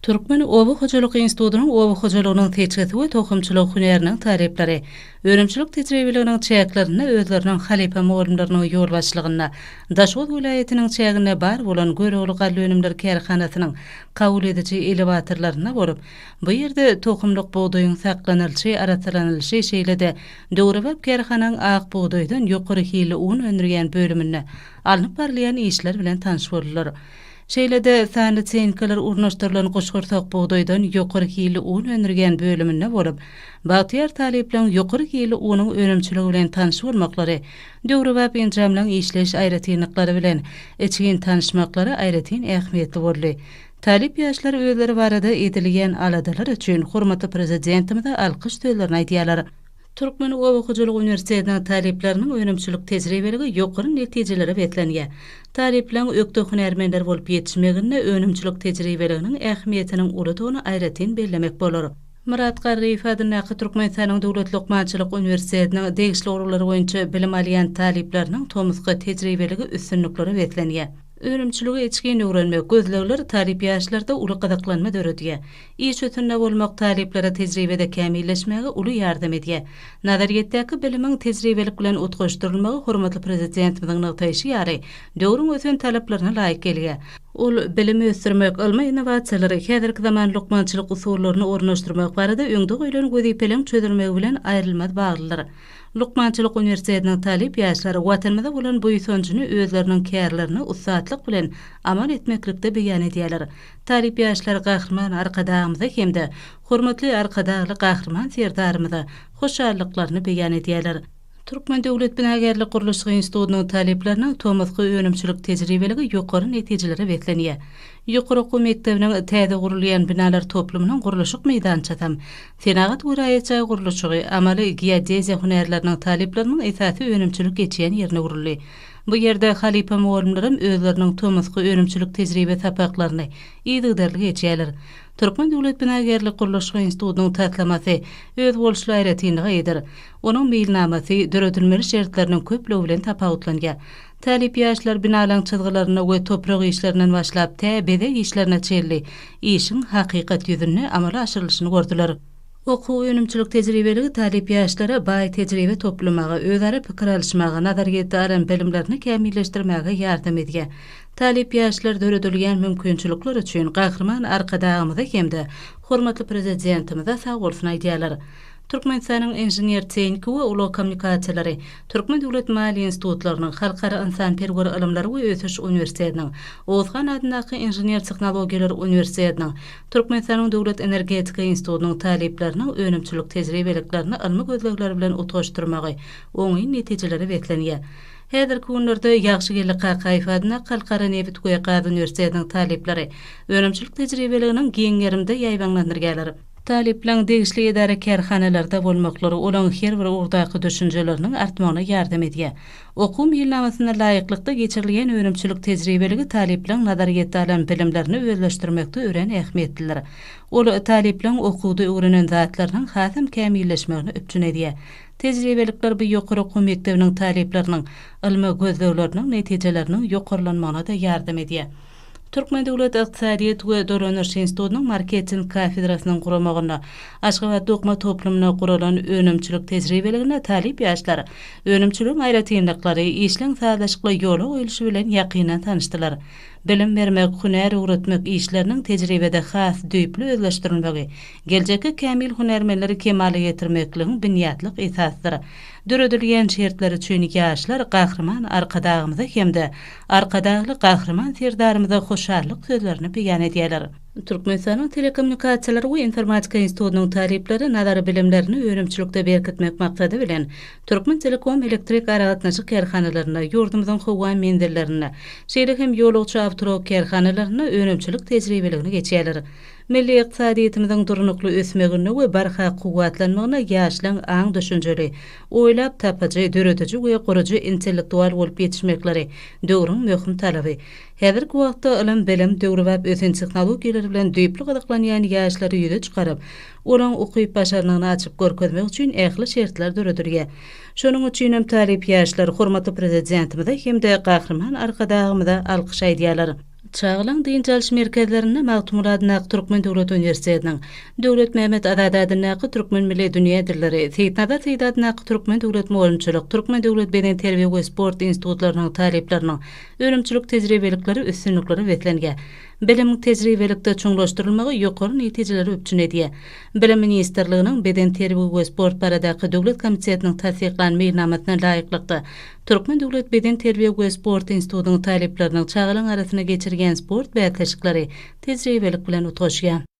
Türkmen oba hojalyk institutynyň oba hojalygynyň seçgisi we tohumçylygy hünäriniň talyplary önümçilik tejribeliginiň çäklerinde özleriniň halypa mugallymlarynyň ýolbaşçylygynda Daşoguz welaýatynyň çäginde bar bolan Görogly gallaönümleri kärhanasynyň kabul ediji elewatorlarynda bolup, bu ýerde tohumlyk bugdaýyň saklanylyşy, arassalanylyşy, şeýle-de döwrebap kärhananyň ak bugdaýdan ýokary hilli un öndürýän bölüminde alnyp barylýan işler bilen tanyş boldular. Şeýle-de, sanly tehnikalar ornaşdyrylan guşgursak bugdaýdan ýokary hilli un öndürýän bölüminde bolup, bagtyýar talyplaryň ýokary hilli unuň önümçiligi bilen tanyş bolmaklary, döwrebap enjamlaryň işleýiş aýratynlyklary bilen içgin tanyşmaklary aýratyn ähmiýetli boldy. Talyp ýaşlar özleri barada edilýän aladalar üçin hormatly Prezidentimize alkyş sözlerini aýdýarlar. Türkmen oba hojalyk uniwersitetiniň talyplarynyň önümçilik tejribeligi ýokary netijelere beslenýär. Talyplaryň ökde hünärmenler bolup ýetişmeginde önümçilik tejribeliginiň ähmiýetiniň uludygyny aýratyn bellemek bolar. Myrat Garryýew adyndaky Türkmenistanyň Döwlet lukmançylyk uniwersitetiniň degişli ugurlar boýunça bilim alýan talyplarynyň tomusky tejribeligi üstünliklere beslenýär. Önümçiligi içgin öwrenmek, gözlegler talyp ýaşlarda uly gyzyklanma döredýär. Iş üstünde bolmak talyplara tejribede kämilleşmäge uly ýardam edýär. Nazaryýetdäki bilimiň tejribelik bilen utgaşdyrylmagy hormatly Prezidentimiziň nygtaýşy ýaly, döwrüň ösen talaplaryna laýyk gelýär. Ol bilimi ösdürmek, ylmy innowasiýalary, häzirki zaman lukmançylyk usullaryny ornaşdyrmak barada öňde goýlan wezipeleriň çözülmegi bilen aýrylmaz baglydyr. Lukmançylyk uniwersitetiniň talyp ýaşlary Watanymyza bolan buýsanjyny özleriniň kärlerine ussatlyk bilen amal etmeklikde beýan edýärler. Talyp ýaşlar Gahryman Arkadagymyza hem-de Hormatly Arkadagly Gahryman Serdarymyza hoşallyklaryny beýan edýärler. Türkmen döwlet binagärlik gurluşyk institutynyň talyplarynyň tomusky önümçilik tejribeligi ýokary netijelere beslenýär. Ýokary okuw mekdebiniň täze gurulýan binalar toplumynyň gurluşyk meýdançasam, senagat we raýat jaý gurluşygy, amaly geodeziýa hünärleriniň talyplarynyň esasy önümçilik geçýän ýerine öwrüldi. Bu ýerde halypa mugallymlaram özleriniň tomusky önümçilik tejribe sapaklaryny yzygiderli geçýärler. Türkmen döwlet binagärlik gurluşyk institutynyň taslamasy özboluşly aýratynlyga eýedir. Onuň meýilnamasy döredilmeli şertleriniň köplügi bilen tapawutlanýar. Talyp ýaşlar binalaryň çyzgylarynda we toprak işlerinden başlap tä bezeg işlerine çenli işiň hakykat ýüzünde amala aşyrylyşyny gördüler. Okuw-önümçilik tejribeligi talyp ýaşlara baý tejribe toplamaga, özara pikir alyşmaga, nazaryýetde alan bilimlerini kämilleşdirmäge ýardam edýär. Talyp ýaşlar döredilýän mümkinçilikler üçin Gahryman Arkadagymyza hem-de hormatly Prezidentimize sagbolsun aýdýarlar. Türkmenistanyň Inžener-tehniki we ulag kommunikasiýalary, Türkmen döwlet maliýe institutlarynyň, Halkara ynsanperwer ylymlary we ösüş uniwersitetiniň, Oguzhan adyndaky Inžener-tehnologiýalar uniwersitetiniň, Türkmenistanyň Döwlet energetika institutynyň talyplarynyň önümçilik tejribeliklerini ylmy gözlegler bilen utgaşdyrmagy oňyn netijelere beslenýär. Häzirki günlerde Ýagşygeldi Kakaýew adyndaky Halkara nebit we gaz uniwersitetiniň talyplary önümçilik tejribeliginiň giň gerimde ýaýbaňlandyrýarlar. Talyplaryň degişli edara-kärhanalarda bolmaklary olaryň her bir ugurdaky düşünjeleriniň artmagyna ýardam edýär. Okuw meýilnamasyna laýyklykda geçirilýän önümçilik tejribeligi talyplaryň nazaryýetde alan bilimlerini özleşdirmekde örän ähmiýetlidir. Ol talyplaryň okuwda öwrenen zatlarynyň hasam kämilleşmegini üpjün edýär. Tejribelikler bu ýokary okuw mekdebiniň talyplarynyň ylmy gözlegleriniň netijeleriniň ýokarlanmagyna-da ýardam edýär. Türkmen döwlet ykdysadyýet we dolanyş institutynyň marketing kafedrasynyň guramagynda Aşgabat dokma toplumynda guralan önümçilik tejribeliginde talyp ýaşlar önümçiligiň aýratynlyklary, işleň sazlaşykly ýola goýluşy bilen ýakyndan tanyşdylar. Bilim bermek, hünär öwretmek işleriniň tejribede has düýpli özleşdirilmegi geljekki kämil hünärmenleri kemala getirmekligiň binýatlyk esasydyr. Döredilýän şertler üçin ýaşlar Gahryman Arkadagymyza hem-de Arkadagly Gahryman Serdarymyza hoşallyk sözlerini beýan edýärler. Türkmenistanyň Telekommunikasiýalar we informatika institutynyň talyplary nazary bilimlerini önümçilikde berkitmek maksady bilen, Türkmentelekom elektrik aragatnaşyk kärhanalarynda, ýurdumyzyň howa menzillerinde, şeýle hem ýolagçy awtoulag kärhanalarynda önümçilik tejribeligini geçýärler. Milli ykdysadyýetimiziň durnukly ösmeginde we barha kuwwatlanmagynda ýaşlaň aň-düşünjeli, oýlap tapyjy, dörediji we gurujy intellektual bolup ýetişmekleri döwrüň möhüm talaby. Häzirki wagtda ylym-bilim, döwrebap ösen tehnologiýalar bilen düýpli gyzyklanýan ýaşlary ýüze çykaryp, olaň ukyp-başarnygyny açyp görkezmek üçin ähli şertler döredilýär. Şonuň üçinem talyp ýaşlar hormatly Prezidentimize hem-de Gahryman Arkadagymyza alkyş aýdýarlar. Çagalaň dynç alyş merkezlerinde Magtymguly adyndaky Türkmen döwlet uniwersitetiniň, Döwletmämmet Azady adyndaky Türkmen milli dünýä dilleri, Seýitnazar Seýdi adyndaky Türkmen döwlet mugallymçylyk, Türkmen döwlet bedenterbiýe we sport institutlarynyň talyplarynyň önümçilik tejribelikleri üstünliklere beslenýär. Bilimiň tejribelikde çuňlaşdyrylmagy ýokary netijeleri üpjün edýär. Bilim ministrliginiň Bedenterbiýe we sport baradaky döwlet komitetiniň tassyklan meýilnamasyna laýyklykda, Türkmen döwlet bedenterbiýe we sport institutynyň talyplarynyň çagalaryň arasynda geçirýän sport bäsleşikleri tejribelik bilen utgaşýar.